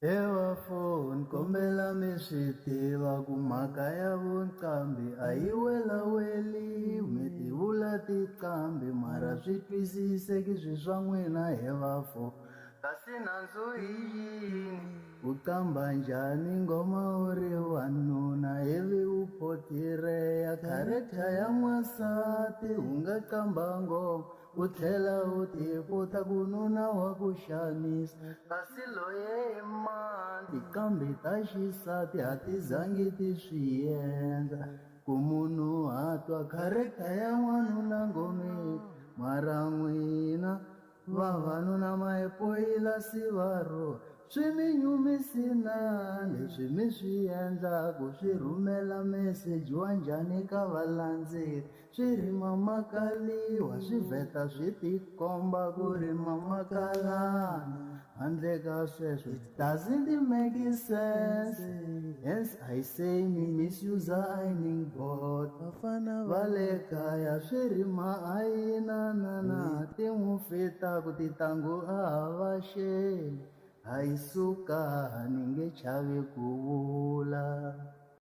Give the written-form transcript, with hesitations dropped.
He vafo ni kombela mi swi tiva ku mhaka ya vuqambi a yi welaweliwi mi ti vula tiqambi mara swi twisiseki swi swa n'wina he vafo kasi nandzu i yini u qamba njhani nghoma u ri wanuna ivi u phothireya character ya n'wansati u nga qamba nghoma u tlhela u tiputa ku nuna wa ku xanisa kasi loye i mani tiqambi ta xisati a ti zangi ti swi endla ku munhu a twa character ya n'wanuna ngomeni mara n'wina vavanuna ma hi poyila sivaro swi mi nyumisi na leswi mi swi endlaku swi rhumela meseji wa njhani ka valandzeri swi ri mamakaliwa swi vheta swi tikomba ku ri mamakalana handle ka sweswo it doesn't make sense hence I say mi misuse ironing board Vafana va le kaya swi ri maayinanana ti n'wi fita ku titangu a va xeli a yi suka ni nge chavi ku vula.